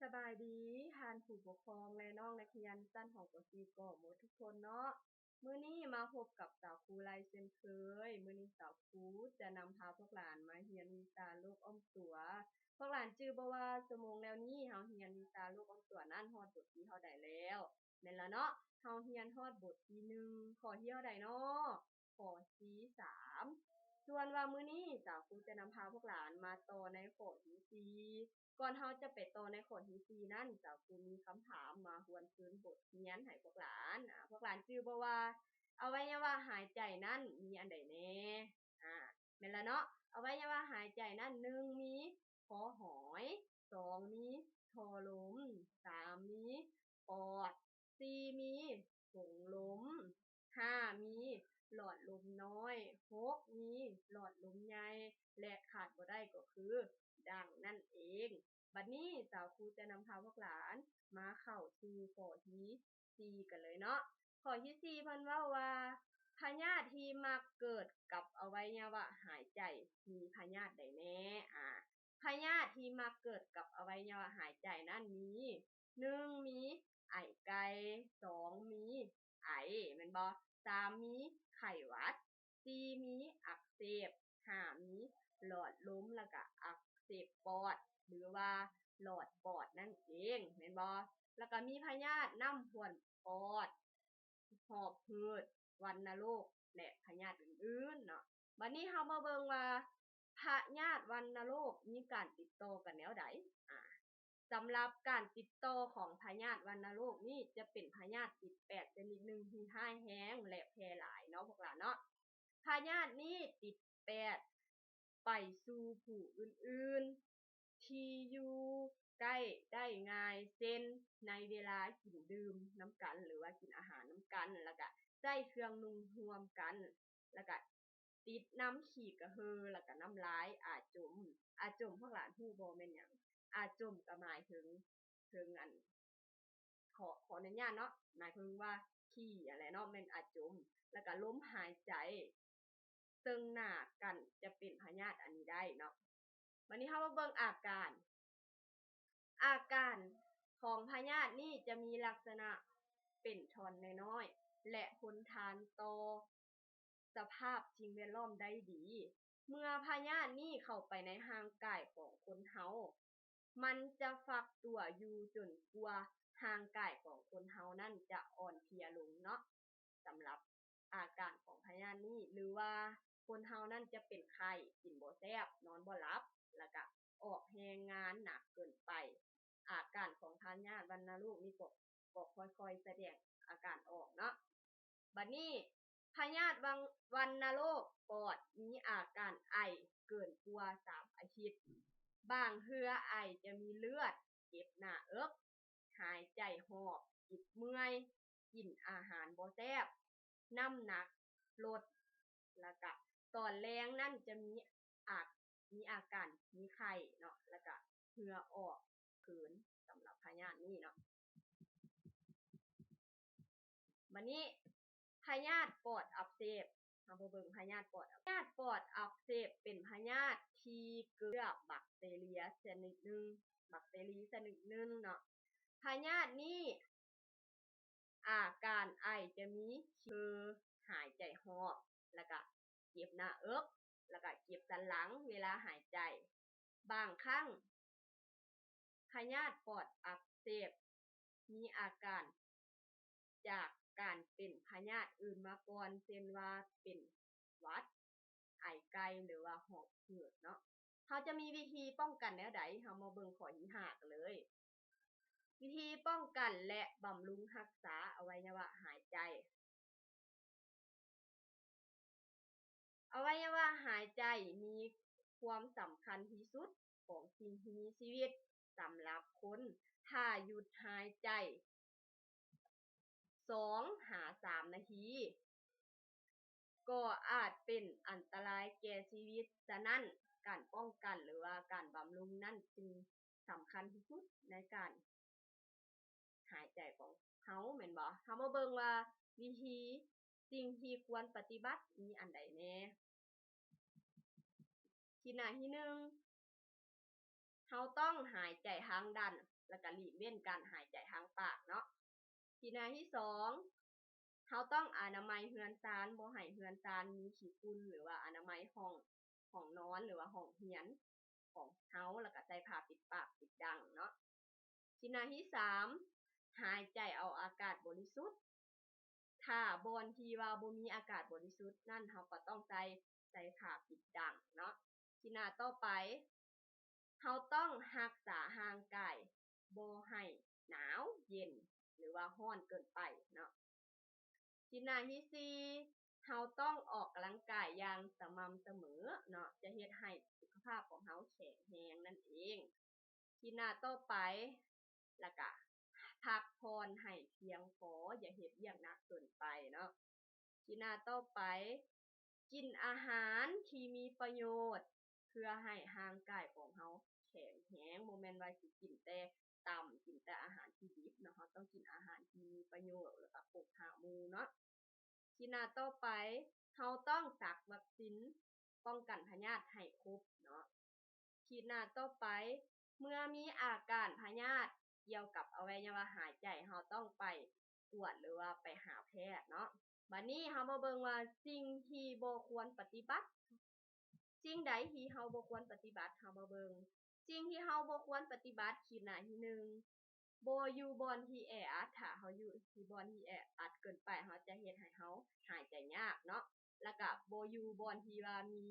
ສະບາຍດີທ່ານຜູ້ປົກຄອງ ແລະ ນ້ອງນັກຮຽນຊັ້ນ ຫ້ອງ ປ.ສີ່ ກໍໝົດທຸກຄົນເນາະ. ມື້ນີ້ມາພົບກັບສາວຄູໄລເຊັ່ນເຄີຍ. ມື້ນີ້ສາວຄູຈະນຳພາພວກຫຼານມາຮຽນວິຊາໂລກອ້ອມຕົວ. ພວກຫຼານຈື່ບໍ່ວ່າຊົ່ວໂມງແລ້ວນີ້ເຮົາຮຽນວິຊາໂລກອ້ອມຕົວນັ້ນຮອດບົດທີເທົ່າໃດແລ້ວ? ແມ່ນລະເນາະ, ເຮົາຮຽນຮອດບົດທີໜຶ່ງ ຂໍ້ທີເທົ່າໃດເນາະ? ຂໍ້ທີສາມ. ສ່ວນວ່າມື້ນີ້ສາວຄູຈະນຳພາພວກຫຼານມາຕໍ່ໃນຂໍ້ທີສີ່. ກ່ອນເຮົາຈະໄປຕໍ່ໃນຂໍ້ທີສີ່ນັ້ນ, ສາວຄູມີຄຳຖາມມາທວນຄືນບົດຮຽນໃຫ້ພວກຫຼານ. ອາ ພວກຫຼານຈື່ບໍ່ວ່າອະໄວຍະວະຫາຍໃຈນັ້ນມີອັນໃດແດ່? ອາ ແມ່ນລະເນາະ, ອະໄວຍະວະຫາຍໃຈນັ້ນ ໜຶ່ງ ມີ ຄໍຫອຍ, ສອງ ມີທໍ່ລົມ, ສາມ ມີປອດ, ສີ່ ມີຖົງລົມ, ຫ້າ ມີຫຼອດລົມນ້ອຍ, ຫົກ ມີຫຼອດລົມໃຫຍ່ ແລະ ຂາດບໍ່ໄດ້ກໍຄືດັງນັ້ນເອງ. ບັດນີ້ສາວຄູຈະນຳພາພວກຫຼານມາເຂົ້າສູ່ຂໍ້ທີສີ່ກັນເລີຍເນາະ. ຂໍ້ທີສີ່ເພິ່ນເວົ້າວ່າ ພະຍາດທີ່ມັກເກີດກັບອະໄວຍະວະຫາຍໃຈມີພະຍາດໃດແດ່? ອາ ພະຍາດທີ່ມັກເກີດກັບອະໄວຍະວະຫາຍໃຈນັ້ນມີ ໜຶ່ງ ມີໄອໄກ່, ສອງ ມີໄອ ແມ່ນບໍ່? ສາມ ມີໄຂ້ຫວັດ, ສີ່ ມີອັກເສບ, ຫ້າ ມີຫຼອດລົມ ແລ້ວກະອັກເສບປອດ ຫຼືວ່າຫຼອດປອດນັ້ນເອງ ແມ່ນບໍ່? ແລ້ວກະມີພະຍາດນ້ຳພວນປອດ, ຫອບຫືດ, ວັນນະໂລກ ແລະ ພະຍາດອື່ນໆເນາະ. ບັດນີ້ເຮົາມາເບິ່ງວ່າພະຍາດວັນນະໂລກມີການຕິດຕໍ່ກັນແນວໃດ? ອາ ສຳລັບການຕິດຕໍ່ຂອງພະຍາດວັນນະໂລກນີ້ ຈະເປັນພະຍາດຕິດແປດຊະນິດໜຶ່ງທີ່ຮ້າຍແຮງ ແລະ ແຜ່ຫຼາຍເນາະພວກຫຼານເນາະ. ພະຍາດນີ້ຕິດແປດໄປສູ່ຜູ້ອື່ນໆ ທີ່ຢູ່ໃກ້ໄດ້ງ່າຍ ເຊັ່ນ ໃນເວລາກິນດື່ມນຳກັນ ຫຼືວ່າກິນອາຫານນຳກັນ ແລ້ວກະໃຊ້ເຄື່ອງນຸ່ງຮ່ວມກັນ ແລ້ວກະຕິດນຳຂີ້ກະເຫີ ແລ້ວກະນ້ຳລາຍອາຈົມ. ອາຈົມພວກຫຼານຮູ້ບໍ່ແມ່ນຫຍັງ? ອາຈົມກະໝາຍເຖິງ ເຖິງອັນ ຂໍ ຂໍອະນຸຍາດເນາະ ໝາຍເຖິງວ່າຂີ້ຫັ້ນແຫຼະເນາະ ແມ່ນອາຈົມ ແລ້ວກະລົມຫາຍໃຈເຊິ່ງໜ້າກັນຈະເປັນພະຍາດອັນນີ້ໄດ້ເນາະ. ບັດນີ້ເຮົາມາເບິ່ງອາການ. ອາການຂອງພະຍາດນີ້ຈະມີລັກສະນະເປັນທ່ອນນ້ອຍໆ ແລະ ທົນທານຕໍ່ສະພາບສິ່ງແວດລ້ອມໄດ້ດີ. ເມື່ອພະຍາດນີ້ເຂົ້າໄປໃນຮ່າງກາຍຂອງຄົນເຮົາ, ມັນຈະຟັກຕົວຢູ່ຈົນກວ່າຮ່າງກາຍຂອງຄົນເຮົານັ້ນຈະອ່ອນເພຍລົງເນາະ. ສຳລັບອາການຂອງພະຍາດນີ້ ຫຼືວ່າຄົນເຮົານັ້ນຈະເປັນໄຂ້, ກິນບໍ່ແຊບ, ນອນບໍ່ຫຼັບ, ແລ້ວກະອອກແຮງງານໜັກເກີນໄປ. ອາການຂອງພະຍາດວັນນະໂລກນີ້ກໍ ກໍຄ່ອຍໆສະແດງອາການອອກເນາະ. ບັດນີ້ ພະຍາດວັນ ວັນນະໂລກປອດມີອາການໄອເກີນກວ່າສາມອາທິດ. ບາງເທື່ອໄອຈະມີເລືອດ, ເຈັບໜ້າເອິກ, ຫາຍໃຈຫອບ, ອິດເມື່ອຍ, ກິນອາຫານບໍ່ແຊບ, ນ້ຳໜັກລົດ, ແລ້ວກະຕອນແລງນັ້ນຈະມີອາ ມີອາການມີໄຂ້ເນາະ, ແລ້ວກະເຫື່ອອອກເຂີນ ສຳລັບພະຍາດນີ້ເນາະ. ບັດນີ້ ພະຍາດປອດອັກເສບ, ເຮົາມາເບິ່ງພະຍາດປອດອັກ ພະຍາດປອດອັກເສບເປັນພະຍາດທີ່ເກີດຈາກບັກເຕເຣຍຊະນິດໜຶ່ງ, ບັກເຕຣີຊະນິດໜຶ່ງເນາະ. ພະຍາດນີ້ ອາການໄອຈະມີ ຄືຫາຍໃຈຫອບ, ແລ້ວກະເຈັບໜ້າເອິກ, ແລ້ວກະເຈັບສັນຫຼັງເວລາຫາຍໃຈ. ບາງຄັ້ງ ພະຍາດປອດອັກເສບມີອາການຈາກການເປັນພະຍາດອື່ນມາກ່ອນ, ເຊັ່ນວ່າເປັນຫວັດ, ໄອໄກ່ ຫຼືວ່າຫອບຫືດເນາະ. ເຮົາຈະມີວິທີປ້ອງກັນແນວໃດ? ເຮົາມາເບິ່ງຂໍ້ທີຫ້າກັນເລີຍ. ວິທີປ້ອງກັນ ແລະ ບຳລຸງຮັກສາອະໄວຍະວະຫາຍໃຈ. ອະໄວຍະວະຫາຍໃຈມີຄວາມສຳຄັນທີ່ສຸດຂອງສິ່ງທີ່ມີຊີວິດສຳລັບຄົນ. ຖ້າຢຸດຫາຍໃຈ ສອງຫາສາມນາທີ ກໍອາດເປັນອັນຕະລາຍແກ່ຊີວິດ. ສະນັ້ນ ການປ້ອງກັນ ຫຼືວ່າການບຳລຸງນັ້ນຈຶ່ງສຳຄັນທີ່ສຸດໃນການຫາຍໃຈຂອງເຮົາ ແມ່ນບໍ່? ເຮົາມາເບິ່ງວ່າວິທີ ສິ່ງທີ່ຄວນປະຕິບັດມີອັນໃດແດ່? ທີ່ໜ້າທີໜຶ່ງ ເຮົາຕ້ອງຫາຍໃຈທາງດັນ ແລ້ວກະຫຼີກເວັ້ນການຫາຍໃຈທາງປາກເນາະ. ທີໜ້າທີສອງ ເຮົາຕ້ອງອະນາໄມເຮືອນຊານ ບໍ່ໃຫ້ເຮືອນຊານມີຂີ້ຝຸ່ນ ຫຼືວ່າອະນາໄມຫ້ອງ ຫ້ອງນອນ ຫຼືວ່າຫ້ອງຮຽນຂອງເຮົາ ແລ້ວກະໃສ່ຜ້າປິດປາກປິດດັງເນາະ. ທີໜ້າທີສາມ ຫາຍໃຈເອົາອາກາດບໍລິສຸດ. ຖ້າບ່ອນທີ່ວ່າບໍ່ມີອາກາດບໍລິສຸດນັ້ນ ເຮົາກໍຕ້ອງໃສ່ ໃສ່ຜ້າປິດດັງເນາະ. ທີໜ້າຕໍ່ໄປ ເຮົາຕ້ອງຮັກສາຮ່າງກາຍ ບໍ່ໃຫ້ໜາວເຢັນ ຫຼືວ່າຮ້ອນເກີນໄປເນາະ. ທີໜ້າທີສີ່ ເຮົາຕ້ອງອອກກຳລັງກາຍຢ່າງສະໝ່ຳສະເໝີເນາະ ຈະເຮັດໃຫ້ສຸຂະພາບຂອງເຮົາແຂງແຮງນັ້ນເອງ. ທີໜ້າຕໍ່ໄປ ແລ້ວກະພັກຜ່ອນໃຫ້ພຽງພໍ ຢ່າເຮັດວຽກໜັກເກີນໄປເນາະ. ທີໜ້າຕໍ່ໄປ ກິນອາຫານທີ່ມີປະໂຫຍດ ເພື່ອໃຫ້ຮ່າງກາຍຂອງເຮົາແຂງແຮງ ບໍ່ແມ່ນວ່າຊິກິນແຕ່ຕຳ ກິນແຕ່ອາຫານທີ່ດິບເນາະ ເຮົາຕ້ອງກິນອາຫານທີ່ມີປະໂຫຍດ ແລ້ວກະຄົບຫ້າໝູ່ເນາະ. ທີໜ້າຕໍ່ໄປ ເຮົາຕ້ອງສັກວັກຊີນປ້ອງກັນພະຍາດໃຫ້ຄົບເນາະ. ທີໜ້າຕໍ່ໄປ ເມື່ອມີອາການພະຍາດກ່ຽວກັບອະໄວຍະວະຫາຍໃຈ ເຮົາຕ້ອງໄປກວດ ຫຼືວ່າໄປຫາແພດເນາະ. ບາດນີ້ເຮົາມາເບິ່ງວ່າສິ່ງທີ່ບໍ່ຄວນປະຕິບັດ. ສິ່ງໃດທີ່ເຮົາບໍ່ຄວນປະຕິບັດ ເຮົາມາເບິ່ງ. ສິ່ງທີ່ເຮົາບໍ່ຄວນປະຕິບັດ ຂີດໜ້າທີໜຶ່ງ ບໍ່ຢູ່ບ່ອນທີ່ແອອັດ. ຖ້າເຮົາຢູ່ທີ່ບ່ອນທີ່ແອອັດເກີນໄປ ເຮົາຈະເຮັດໃຫ້ເຮົາຫາຍໃຈຍາກເນາະ. ແລ້ວກະບໍ່ຢູ່ບ່ອນທີ່ວ່າມີ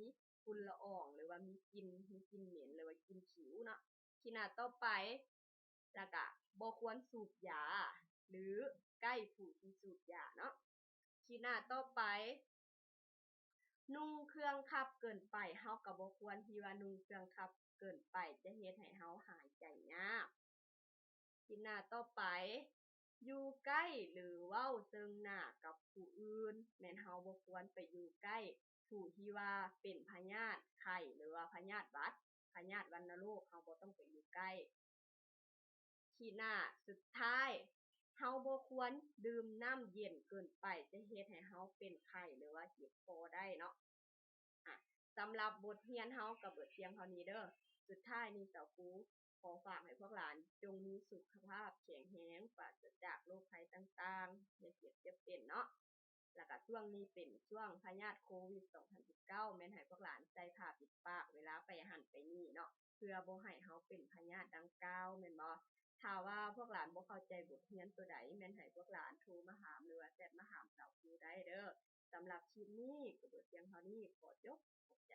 ຝຸ່ນລະອອງ ຫຼືວ່າມີກິ່ນ ມີກິ່ນເໝັນ ຫຼືວ່າກິ່ນຂິວເນາະ. ຂີດໜ້າຕໍ່ໄປ ແລ້ວກະບໍ່ຄວນສູບຢາ ຫຼືໃກ້ຜູ້ທີ່ສູບຢາເນາະ. ຂີດໜ້າຕໍ່ໄປ ນຸ່ງເຄື່ອງຄັບເກີນໄປ ເຮົາກໍບໍ່ຄວນທີ່ວ່ານຸ່ງເຄື່ອງຄັບເກີນໄປ ຈະເຮັດໃຫ້ເຮົາຫາຍໃຈຍາກ. ຂີດໜ້າຕໍ່ໄປ ຢູ່ໃກ້ ຫຼື ເວົ້າເຊິ່ງໜ້າກັບຜູ້ອື່ນ ແມ່ນເຮົາບໍ່ຄວນໄປຢູ່ໃກ້ຜູ້ທີ່ວ່າເປັນພະຍາດໄຂ້ ຫຼືວ່າພະຍາດຫວັດ ພະຍາດວັນນະໂລກ ເຮົາບໍ່ຕ້ອງໄປຢູ່ໃກ້. ຂີດໜ້າສຸດທ້າຍ ເຮົາບໍ່ຄວນດື່ມນ້ຳເຢັນເກີນໄປ ຈະເຮັດໃຫ້ເຮົາເປັນໄຂ້ ຫຼືວ່າເຈັບຄໍໄດ້ເນາະ. ອາ ສຳລັບບົດຮຽນເຮົາກໍເບິດພຽງເທົ່ານີ້ເດີ. ສຸດທ້າຍນີ້ ສາວຄູຂໍຝາກໃຫ້ພວກຫຼານຈົ່ງມີສຸຂະພາບແຂງແຮງ ປາສະຈາກໂລກໄພຕ່າງໆ ຢ່າເຈັບຢ່າເປັນເນາະ. ແລ້ວກະຊ່ວງນີ້ເປັນຊ່ວງພະຍາດໂຄວິດສອງພັນສິບເກົ້າ ແມ່ນໃຫ້ພວກຫຼານໃສ່ຜ້າປິດປາກເວລາໄປຫັ້ນໄປນີ້ເນາະ ເພື່ອບໍ່ໃຫ້ເຮົາເປັນພະຍາດດັ່ງກ່າວ ແມ່ນບໍ່? ຖ້າວ່າພວກຫຼານບໍ່ເຂົ້າໃຈບົດຮຽນໂຕໃດ ແມ່ນໃຫ້ພວກຫຼານໂທມາຖາມ ຫຼືວ່າແຊັດມາຖາມສາວຄູໄດ້ເດີ. ສຳລັບຄລິບນີ້ກໍເບິດພຽງເທົ່ານີ້ ຂໍຈົບ ຂອບໃຈ.